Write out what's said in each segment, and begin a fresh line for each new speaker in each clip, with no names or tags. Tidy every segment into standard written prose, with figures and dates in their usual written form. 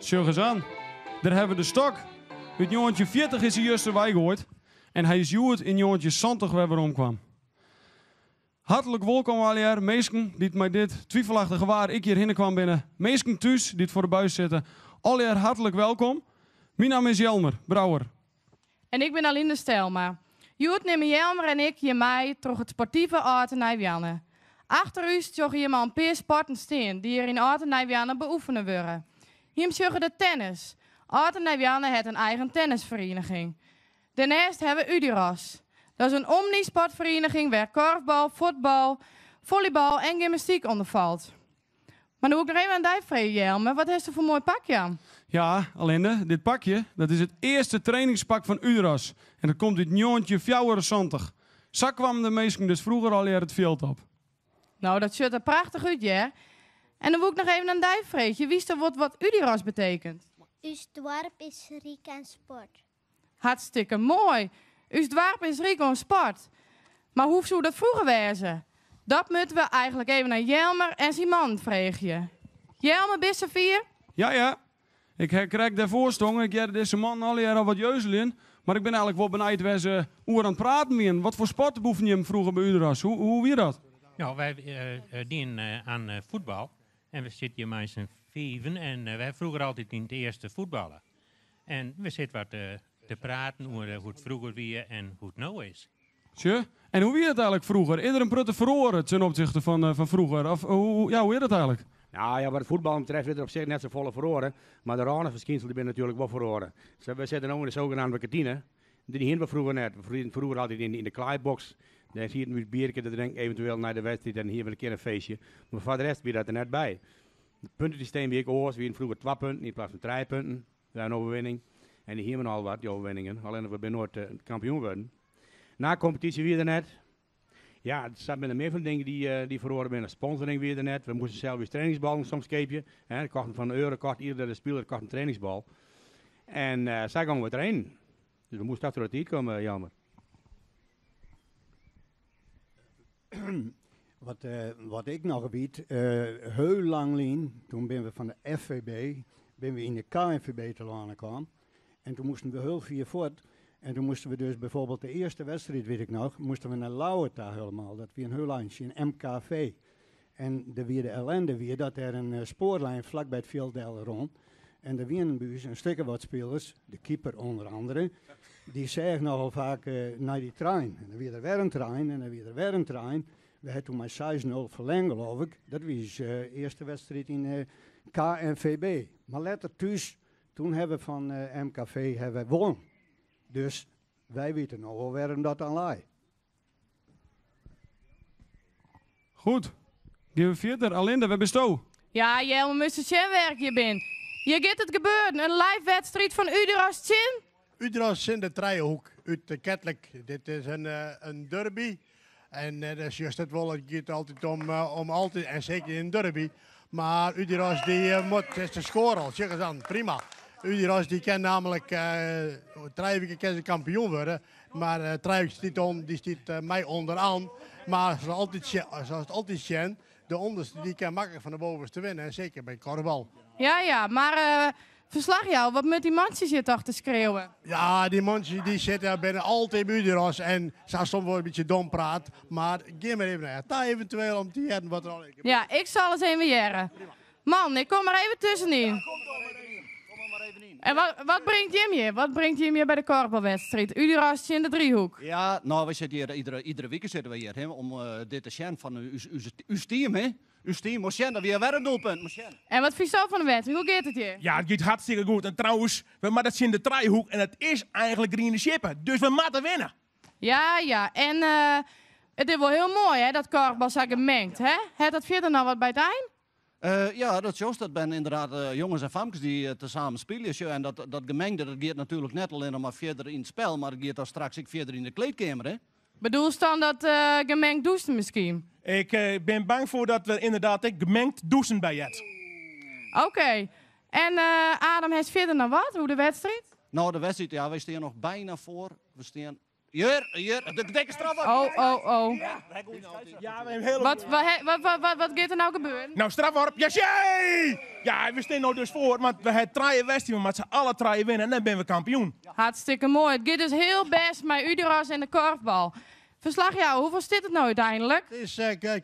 Sjoch ris oan. Dêr hawwe we de stok. Ut 1940 is hy juster weigoaid en hy is hjoed yn 1970 wer weromkaam. Hartlik wolkom allegear minsken dy't mei dit twivelachtige waar ek hjir hinne kwam binne. Minsken thús dy't foar de buis sitte. Allegear hartlik welkom. Myn namme is Jelmer Brouwer.
En ik bin Alinde Stelma. Hjoed nimme Jelmer en ik jim mei troch it sportive Ald en Nij-Wianne. Achter ús sjogge jim al in pear sporten stean dy't hjir yn Ald en Nij-Wianne beoefene wurde. Jim sjogge de tennis. Ald en Nij-Wianne hat in eigen tennisferieniging. Dêrnêst hawwe we Udiros. Dat is in omnisportferieniging wêr korfbal, fuotbal, follybal en gymnastyk ûnder falt. Mar no woe ik noch even oan dy freegje, Jelmer, wat hast foar moai pakje oan?
Ja, Alinde, dit pakje, dat is it earste trainingspak fan Udiros en dat komt út 1974. Sa kwamen de minsken dus froeger allegear it fjild op.
No, dat sjocht der prachtich út, hear. En dan woe ik noch even oan dy freegje, witsto wat wat Udiros betekent?
Us doarp is ryk oan sport.
Hartstikke moai! Us doarp is ryk oan sport. Mar hoe soe dat froeger wêze? Dat moatte we eigenlik even oan Jelmer en syn mannen freegje. Jelmer, bist safier?
Ja, ja. Ik ha krekt dêrfoar stongen. Ik hearde dizze mannen allegear al wat jeuzeljen. Mar ik bin eigenlik wol benijd wêr se oer oan it praten wienen. Wat foar sport beoefenen jim froeger by Udiros? Hoe, hoe wie dat?
Nou, wy dienen oan fuotbal. En we sitte hjir mei syn fiven. En wy hawwe froeger altyd yn it earste fuotballe. En we sitte wat te praten oer hoe't it froeger wie en hoe't it no is.
Tsje, en hoe wie it eigenlik froeger? Is der in protte feroare ten opsichte fan, fan froeger? Of hoe, ja, hoe is dat eigenlik?
Nou ja, wat it fuotballen betreft is der op sich net safolle feroare, mar de râneferskynsels dy binne natuerlik wol feroare. We sitte no yn de sogenaamde kantine. Dy hiene we froeger net. We sieten froeger altyd yn de klaaiboks. Dêr sieten we ús bierke te drinken, eventueel nei de wedstriid en hiene we in kear in feestje. Mar foar de rest wie dat der net by. It puntesysteem wie ek oars. We hiene froeger twa punten yn plaats fan trije punten by in overwinning. En dy hiene we nochal wat, dy overwinningen. Allinnich we binne noait kampioen wurden. Nakompetysje wie der net. Ja, sa binne der mear fan dingen dy't feroare binne. Sponsoring wie der net. We moasten sels ús trainingsballen soms keapje. Hè, kochten fan in euro kocht iedere spiler kocht in trainingsbal. En sa gongen we trainen. Dus we moasten toch troch de tiid komme, Jelmer.
Wat, wat ik noch wit, hiel lang lyn, doe binne we fan de FVB, binne we yn de KNVB telâne kaam. En doe moasten we hiel fier fuort. En doe moasten we dus byfoarbyld de earste wedstriid, wit ik noch, moasten we nei Ljouwert ta hielendal. Dat wie in hiel ein tsjin MKV. En der wie de ellende wie dat der in spoarlijn flak by it fjild del rûn. En der wienen by ús in stikke wat spilers, de keeper ûnder andere, dy seach nochal faak nei dy trein. En dan wie der wer in trein en dan wie der wer in trein. We ha doe mei 6-0 ferlern geloof ik. Dat wie ús earste wedstriid yn de KNVB. Mar letter thús, doe ha we fan MKV ha we wûn. Dus wy witte no wol wêrom't dat dan lei.
Goed, gean we fierder. Alinde, wêr bisto?
Ja, Jelmer, moatst sjen wêr ik hjir bin. Hjir giet it gebeuren, in live wedstriid fan Udiros tsjin.
Udiros tsjin de Trijehoek út Ketlik. Dit is in derby. En dat is just it wol, it giet altyd om, om altyd, en seker yn in derby. Mar Udiros dy moat is de skoare al, sjoch ris oan, prima. Udiros dy kin nammentlik trije wiken kin se kampioen wurde. Mar Trijehoek stiet on, dy stiet mei ûnderoan. Mar sa altyd, sa it altyd sjen, de ûnderste dy kin maklik fan de bovenste winne en seker by korfbal.
Ja, ja, mar ferslachjouwer, wat moat dy mantsjes hjir toch te skreauwen?
Ja, dy mantsjes dy sitte binne altyd by Udiros en sa soms wol in bytsje dom praat, mar gean mar even nei har ta eventueel om te hearren wat der al gebeurt.
Ja, ik sil ris even hearre. Man, ik kom mar even tuskenyn. En wat, wat bringt jim hjir? Wat bringt jim hjir by de korfbalwedstriid? Udiros tsjin de Driehoek.
Ja, nou, wy sitte hjir, iedere, iedere wike sitte wy hjir hè, om uh, dit te sjen fan ús, ús, ús team. Hè. Ús team, moat sjen, dat wie wer in doelpunt. Moat sjen.
En wat fynsto fan de wedstriid? Hoe giet it hjir?
Ja, it giet hartstikke goed. En trouwens, we moatte tsjin de Trijehoek en it is eigenlik griene sjippe. Dus we moatte winne.
Ja, ja. En uh, it is wol hiel moai hè, dat korfbal sa gemengd. Hè? Hat dat fierder noch wat by it ein?
Uh, ja, dat sjochst. Dat binne ynderdaad uh, jonges en famkes dy't tesamen spylje. En dat, dat gemengde dat giet natuerlik net allinnich mar fierder yn it spel, mar it giet dan straks ek fierder yn de kleedkeamer. Hè?
Bedoelst dan dat uh, gemengd douchen miskien?
Ik bin bang foar dat we ynderdaad ek gemengd douchen by heart.
Oké. Okay. En Adam, hast fierder noch wat oer de wedstriid?
Nou, de wedstriid, ja, wy steane noch byna foar. We steane. Jur, jur, de dikke straf.
Oh, oh, oh. Wat, wat, wat, wat, wat giet der no gebeuren?
Nou, strafworp, yes, jee! Ja, we stean no dus foar, want we ha trije wedstriden, we moatte se alle trije winne en dan binne we kampioen.
Hartstikke moai. It giet dus hiel bêst mei Udiros en de korfbal. Ferslachjouwer, hoefolle stiet it no úteinlik?
It is,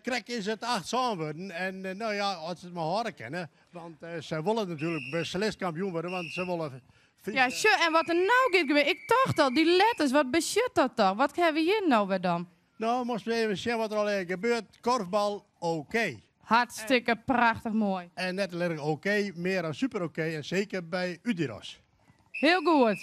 krekt is it 8-7 wurden en no ja, as se it mar hâlde kinne, want sy wolle natuerlik beslist kampioen wurde, want se wolle
Ja, sjoch, en wat der no giet gebeuren. Ik tocht al, dy letters, wat betsjut dat toch? Wat hawwe we hjir no wer dan?
No, moatst even sjen wat der allegear gebeurt. Korfbal, oké.
Hartstikke prachtich moai.
En net allinnich oké, mear dan super oké en seker by Udiros.
Hiel goed.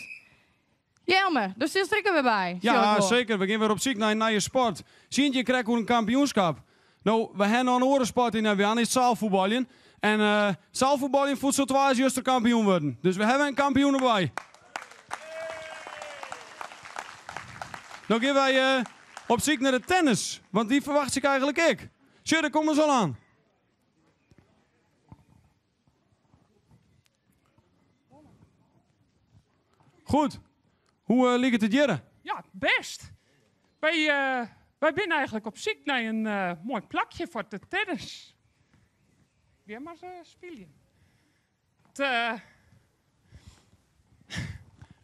Jelmer, do sitst der ek alwer by.
Ja, seker. We gean wer op syk nei in nije sport. Sientje krekt oer in kampioenskap. No, we ha noch in oare sport yn Nij-Wianne, is zaalvoetbaljen. En uh, zaalvoetbaljen futsal 2 is juster kampioen wurden. Dus we hawwe in kampioen derby. No gean wy uh, op syk nei de tennis, want dy ferwachtsje ik eigenlik ek. Sjoch, dêr komme se al oan. Goed. Hoe uh, liket it hjirre?
Ja, bêst. Wy, uh, wy binne eigenlik op syk nei in uh, moai plakje foar de tennis. Gean mar ris spyljen.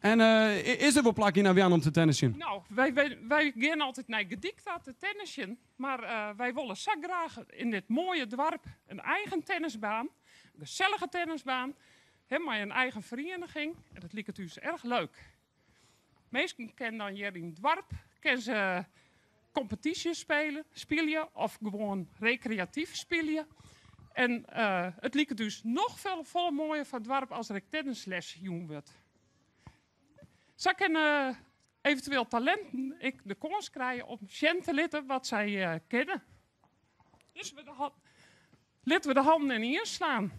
En is der wol plak yn Nij-Wianne om te tennisjen?
No, wy, wy, wy gean altyd nei Gedyk ta te tennisjen. Mar wy wolle sa graach yn dit moaie doarp in eigen tennisbaan. In gesellige tennisbaan, hè, mei in eigen ferieniging. En dat liket ús erch leuk. Minsken kinne dan hjir yn it doarp kinne se kompetysjes spelen, spylje of gewoan rekreatyf spylje. En it liket ús noch folle moaier foar it doarp as der ek tennisles jûn wurdt. Sa kinne eventueel talinten ek de kâns krije om sjen te litten wat sy kinne. Dus we de litte we de hannen ynien slaan.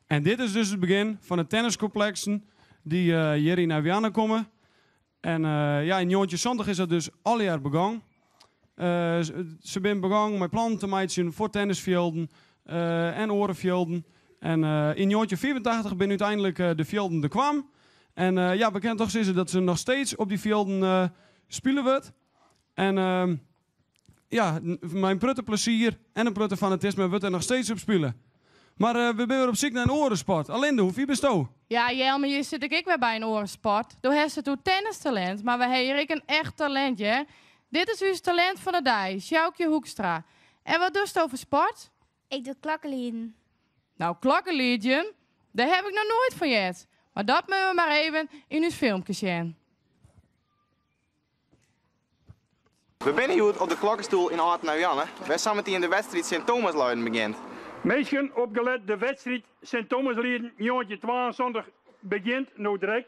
En dit is dus it begjin fan de tenniskompleksen dy't hjir yn Nij-Wianne komme. En ja, yn 1970 is dat dus allegear begûn. Se binne begûn mei plannen te meitsjen foar tennisfjilden en oare fjilden. En yn 1985 binne úteinlik de fjilden der kwam. En ja, we kinne toch sizze dat se noch steeds op dy fjilden spile wurdt. En ja, mei in protte plezier en in protte fanatisme wurdt der noch steeds op spile. Mar we binne wer op syk nei in oare sport. Alinde, hoe fier bisto?
Ja, Jelmer, hjir sit ik ek wer by in oare sport. Do hast it oer tennistalint, mar we ha hjir ek in echt talint, hear. Dit is ús talint fan de dei, Sjoukje Hoekstra. En wat dochsto foar sport?
Ik doe klokkelieden.
Nou, klokkeliedjen, dêr haw ik noch noait fan heard. Mar dat moatte we mar even yn ús filmke sjen.
We binne hjoed op de klokkestoel yn Ald Nij-Wianne, wêr sametien de wedstriid Sint Thomasluiden begjint.
Minsken, opgelet, de wedstriid Sint Thomaslieden 1972 begjint no direkt.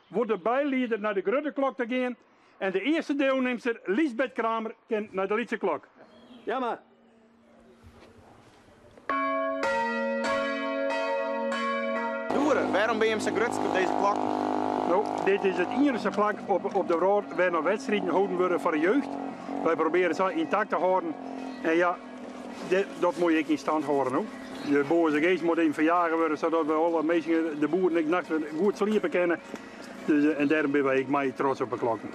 Wol de bylieder nei de grutte klok ta gean en de earste dielnimster Liesbeth Kramer kin nei de lytse klok.
Ja mar.
Doere, wêrom binne jim sa grutsk op dizze klokken?
No, dit is it iennichste plak op de wrâld wêr noch wedstriden holden wurde foar de jeugd. Wy probearje se yntakt te hâlden en ja, dat moat je ek yn stand hâlde no. De boaze geest moat even ferjage wurde sadat we alle minsken, de boeren ek nachts goed sliepe kinne. Dus, en dêrom binne wy ek mei trots op de klokken.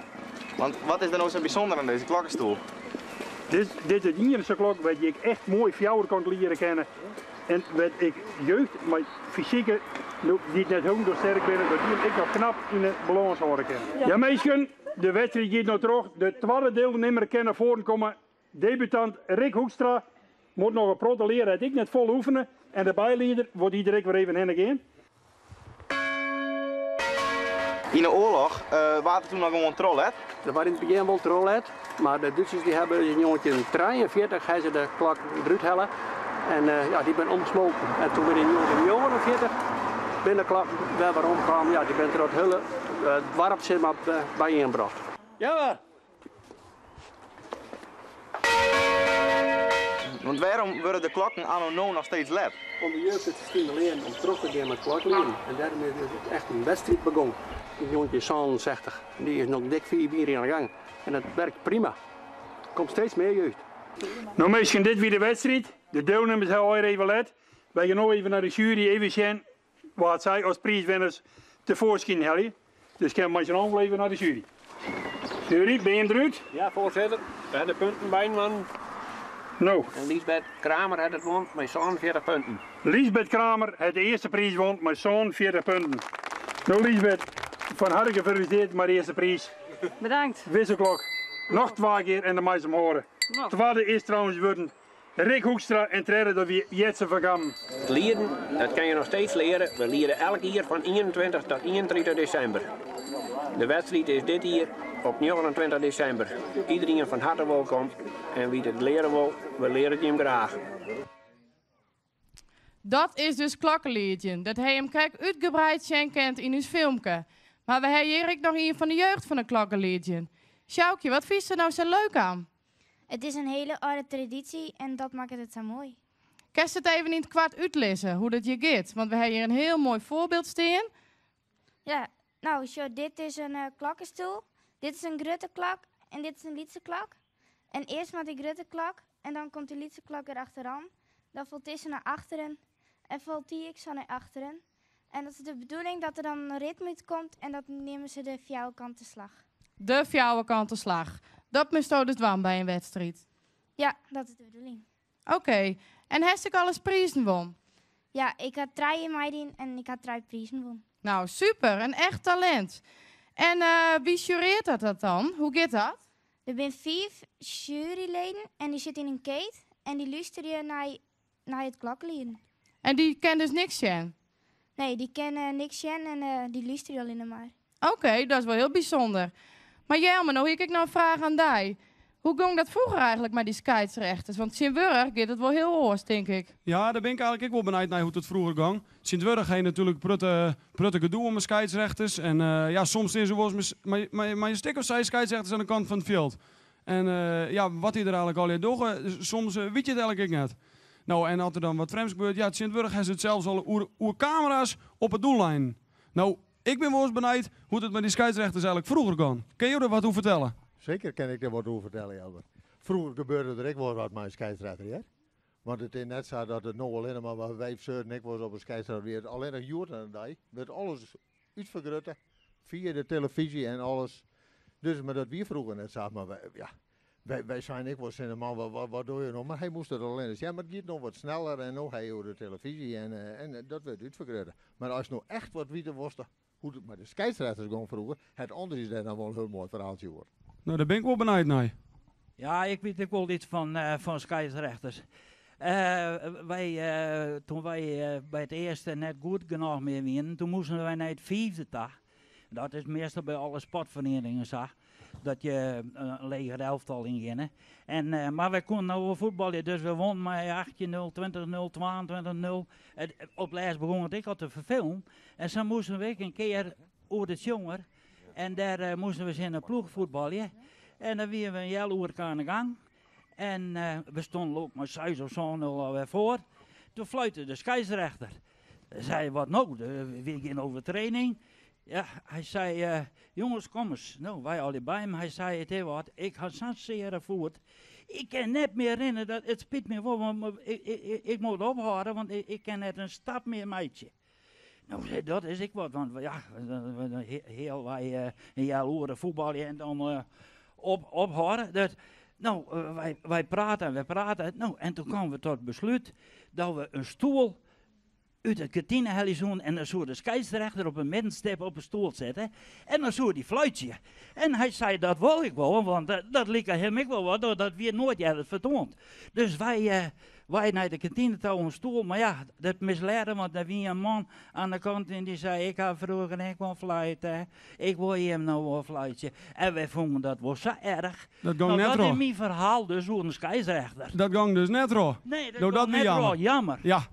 Want wat is der no sa bysûnder oan dizze klokkestoel?
Dit, dit is it iennichste klok wêr't je ek echt moai fjouwerkant liede kinne en wêr't ek jeugd mei fysike, no, dy't net hielendal sterk binne, dat dy him ek noch knap yn 'e balâns hâlde kinne. Ja minsken, de wedstriid giet no troch. De twadde dielnimmer kin nei foaren komme. Debutant Rick Hoekstra moat noch in protte leare, hat ek net folle oefene en de bylieder wol dy der ek wer even hinne gean.
Yn de oarloch waard der toen noch gewoan trochlet?
Der waard yn it begjin wol trochlet, mar de Dútsers dy hawwe yn 1943 ha se de klok derút helle en ja, dy binne omsmolten. En toen binne yn 1949 binne de klokken wer werom kaam, ja, dy binne troch it hiele doarp sis mar byeenbrocht.
Ja! Want wêrom wurde de klokken anno no noch steeds let?
Om de jeugd te stimulearjen om troch te gean mei kloklieden. En dêrom is dus echt in wedstriid begûn yn 1967. Dy is no dik 5 jier oan de gang en dat werkt prima. Der komt steeds mear jeugd.
No minsken, dit wie de wedstriid. De dielnimmers hawwe allegear even let. Wy gean no even nei de sjuery even sjen wa't sy as priiswinners tefoarskyn helje. Dus kinne we mei syn allen even nei de sjuery. Jury, ben je eruit?
Ja, voorzitter. We hebben de punten bijna.
Nou.
En Liesbeth Kramer had het won met zo'n 40 punten.
Liesbeth Kramer het de eerste prijs won met zo'n 40 punten. Nou Liesbeth, van harte gefeliciteerd met de eerste prijs.
Bedankt.
Wisselklok. Nog twee keer en de mais om horen.
Nou.
Tweede is trouwens worden Rick Hoekstra en derde dat wie Jetsen van Gam.
Het leren, dat kan je nog steeds leren. We leren elk jaar van 21 tot 31 december. De wedstrijd is dit jaar op 29 december. Iedereen van harte welkom. En wie het leren wil, we leren het hem graag.
Dat is dus klokkenliedje. Dat hij hem kijk uitgebreid zien kent in uw filmpje. Maar we hebben hier ook nog een van de jeugd van de klokkenliedje. Sjoukje, wat vind je er nou zo leuk aan?
Het is een hele oude traditie en dat maakt het zo mooi.
Kan je het even in het kwart uitlezen hoe dat je gaat? Want we hebben hier een heel mooi voorbeeld staan.
Ja, nou, zo, dit is een eh, klokkenstoel. Dit is een grote klok en dit is een lietse klok. En eerst maar die grote klok en dan komt die lietse klok erachteraan. Dan valt deze naar achteren en valt die ik zo naar achteren. En dat is de bedoeling dat er dan een ritme uit komt en dat nemen ze de vrouwenkant slag.
De fjouwerkant slag. Dat moest dus dwam bij een wedstrijd.
Ja, dat is de bedoeling.
Oké, en heeft ik alles prijzen won?
Ja, ik had drie in mij en ik had drie prijzen won.
Nou, super, een echt talent. En eh, wie jureert dat, dat dan? Hoe gaat dat?
Er zijn vijf juryleden en die zitten in een keet en die luisteren naar, naar het klokkenlieden.
En die kent dus niks zien?
Nee, die kennen niks zien en eh, die luisteren alleen maar.
Oké, dat is wel heel bijzonder. Maar Jelme, nou heb ik nou een vraag aan die. Hoe ging dat vroeger eigenlijk met die scheidsrechters? Want Sint-Wurg gaat het wel heel oors, denk ik.
Ja, daar ben ik eigenlijk ook wel benieuwd naar hoe het vroeger ging. Sint-Wurg heeft natuurlijk prutte, prutte gedoe om de scheidsrechters. En eh, ja, soms is er wel eens maar, maar, maar je stik of zij scheidsrechters aan de kant van het veld. En eh, ja, wat hij er eigenlijk al in doet, eh, soms eh, weet je het eigenlijk ook net. Nou, en als er dan wat vreemds gebeurt, ja, Sint-Wurg heeft het zelfs al oer, oercamera's op het doellijn. Nou, ik ben wel eens benieuwd hoe het met die scheidsrechters eigenlijk vroeger kan. Kun je er wat over vertellen?
Zeker kan ik daar wat over vertellen, Albert. Vroeger gebeurde er ook wel wat met een scheidsrechter, hè? Want het is net zo dat het nog alleen maar wat wij zeurden, ik was op een scheidsrechter weer. Alleen nog Joert aan de dag werd alles uitvergroten via de televisie en alles. Dus, maar dat wie vroeger net zo, maar wij, ja, wij, wij zijn ik was in de man, wat, wat, wat doe je nog? Maar hij moest het alleen eens. Ja, maar het gaat nog wat sneller en nog hij over de televisie en, eh, en eh, dat werd uitvergroten. Maar als nou echt wat weten was, hoe het met de scheidsrechters gewoon vroeger, het anders is daar dan wel een heel mooi verhaaltje hoor.
Nou, daar ben ik wel benieuwd naar.
Ja, ik weet ook wel iets van, eh, van scheidsrechters. Eh, wij, eh, toen wij eh, bij het eerste net goed genoeg meer winnen, toen moesten wij naar het vijfde dag. Dat is meestal bij alle sportverenigingen zo. Dat je eh, een leger elftal inging. En, eh, maar wij konden nou wel voetballen, dus we wonnen maar 18-0, 20-0, 22-0. Het- Op laatst begon het ik al te vervelen. En zo moesten we een keer over de jonger. En daar eh, moesten we ze in een ploeg voetballen. En dan waren we een heel uur aan de gang. En eh, we stonden ook met 6 of zo 0 alweer voor. Toen fluitte de scheidsrechter. Hij zei, wat nou, de, weer geen overtreding. Ja, hij zei, eh, jongens, kom eens. Nou, wij alle bij hem. Hij zei, het is wat, ik had zo'n zere voet. Ik kan net meer rennen, dat, het spijt me wel, maar, maar ik, ik, ik, ik moet ophouden, want ik, ik kan net een stap meer meidje. Nou, zei, dat is ik wat, want ja, heel wij eh, een jaar oren voetballen en dan eh, op, ophouden. Dat, nou, eh, wij, wij praten en wij praten. Nou, en toen kwamen we tot het besluit dat we een stoel uit het kantine halen en dan zou de scheidsrechter op een middenstip op een stoel zetten. En dan zou die fluitje. En hij zei, dat wil ik wel, want dat, dat liep hem ik wel wat, dat, dat weer nooit eerder vertoond. Dus wij, eh, wij naar de kantine toe een stoel, maar ja, dat misleidde, want daar wie een man aan de kant en die zei, ik had vroeger ik wel fluiten, ik wil hem nou wel fluitje. En wij vonden dat was zo erg.
Dat ging
nou,
net
dat
hoor.
is mijn verhaal dus, hoe een scheidsrechter.
Dat ging dus net hoor.
Nee, dat
Nou,
ging
wie
net
jammer.
hoor, jammer.
Ja.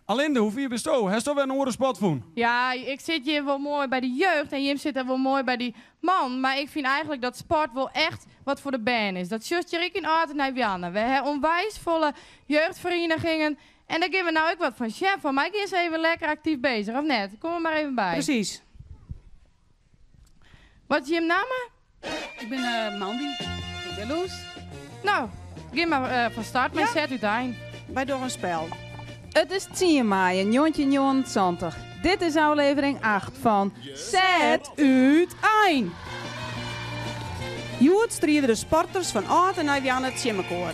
Alinde, hoe vier bist du? Hast du weer een orenspot van?
Ja, ik zit hier wel mooi bij de jeugd en Jim zit daar wel mooi bij die man. Maar ik vind eigenlijk dat sport wel echt wat voor de band is. Dat just ik in Art en Janne. We hebben onwijs volle jeugdverenigingen. En daar geven we nou ook wat van. Chef, van mij is even lekker actief bezig, of net? Kom er maar even bij.
Precies.
Wat is Jim naam?
Ik ben eh, Mandy. Ik ben Loes.
Nou, ga maar eh, van start met
Ja.
zet uiteen.
Wij doen een spel.
Het is 10 mei, 1920. Dit is aflevering 8 van Zet uit Ein.
Hjoed stride de sporters fan Ald en Nij-Wianne tsjin mekoar.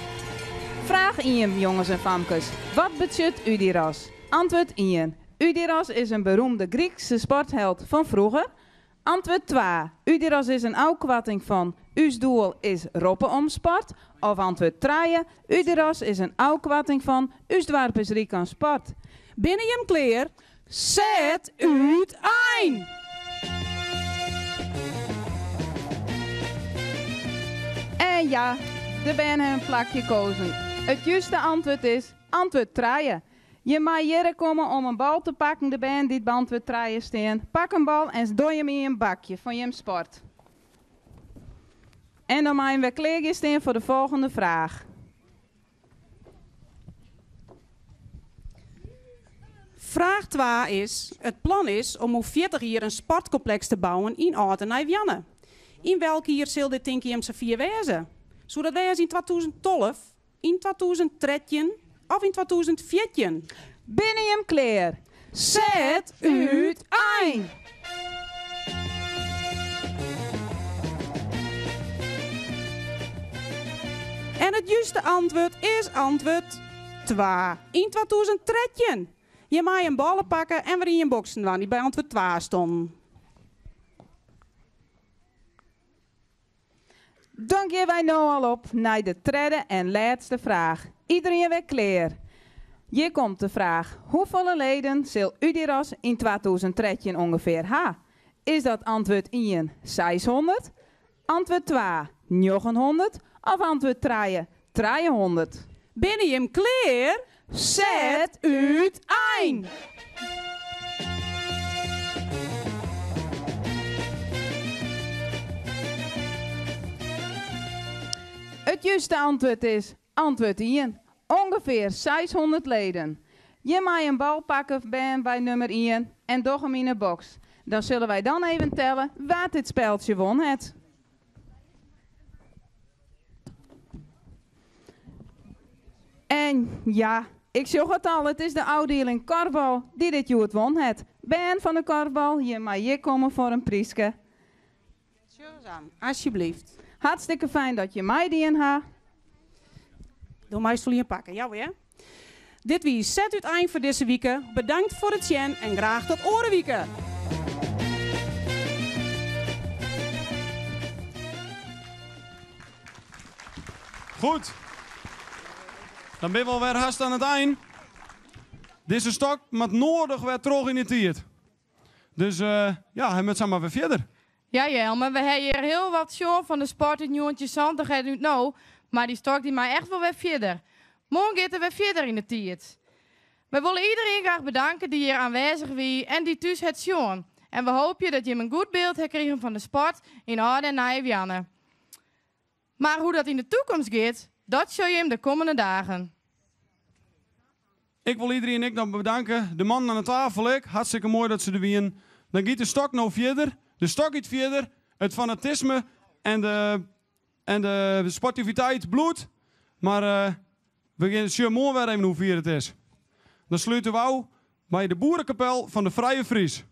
Fraach ien, jonges en famkes. Wat betsjut Udiros? Antwurd ien, Udiros is in beroemde Grykske sportheld fan froeger. Antwurd twa, Udiros is in ôfkoarting fan Us doel is roppe om sport. Of antwurd trije, Udiros is in ôfkoarting fan Us doarp is ryk oan sport.
Binne jim klear?
Set útein! En ja, de bern hawwe in plakje kozen. It juste antwurd is antwurd trije. Je meie hjirre komme om in bal te pakken, de bern dy't by antwurd trije stean. Pak in bal en doar jim yn jim bakje fan jim sport. En dan meie jim wer klear gean stean foar de folgjende fraach.
Fraach twa is, It plan is om oer 40 jier in sportkompleks te bouwen yn Ald en Nij-Wianne. Yn welk jier sil dit tinke jim safier wêze? Soe dat wêze yn 2012, yn 2013 of yn 2014?
Binne jim klear? Set útein!
En it juste antwurd is antwurd twa. Yn 2013! Je meie in balle pakke en wer yn jim boksen dwaan dy't by antwurd twa stonden.
Dan gean wy no al op nei de tredde en lêste fraach. Iderien wer klear? Hjir komt de fraach, hoefolle leden sil Udiros yn 2013 ûngefear ha? Is dat antwurd ien, 600, antwurd twa, 900 of antwurd trije, 300?
Binne jim klear?
Set útein! It juste antwurd is antwurd ien, ûngefear 600 leden. Jim meie in bal pakke bern by nummer ien en doch him yn 'e boks. Dan sille wy dan even telle wa't dit speltsje won hat. En ja, ik sjoch it al, it is de ôfdieling korfbal dy't dit hjoed won hat. Bern fan de korfbal, jim meie hjir komme foar in pryske.
Alsjeblieft.
Hartstikke fijn dat jim meidien ha.
Do meist wol ien pakke, jawol. Dit wie Set Útein foar dizze wike. Bedankt foar it sjen en graach tot oare wike.
Goed. Dan binne we alwer hast oan it ein. Dizze stok moat noadich wer troch yn de tiid. Dus ja, hy moat samar wer fierder.
Ja Jelmer, we ha hjir hiel wat sjoen fan de sport út 1970 en út no, mar dy stok dy mei echt wol wer fierder. Moarn giet er wer fierder yn de tiid. Wy wolle iederien graach bedanke dy't hjir aanwêzich wie en dy't thús het sjoen. En we hoopje dat jim in goed byld ha krigen fan de sport yn Alde en Nije Wianne. Mar hoe dat yn de toekomst giet, dat sjogge jim de kommende dagen.
Ik wol iederien ek noch bedanke. De mannen oan de tafel ek. Hartstikke moai dat se der wienen. Dan giet de stok no fierder. De stok giet fierder. It fanatisme en de, en de sportiviteit bliuwt. Mar uh, we gean sjen moarn wer even hoe fier it is. Dan slute we ôf mei de boerekapel fan de Frije Fries.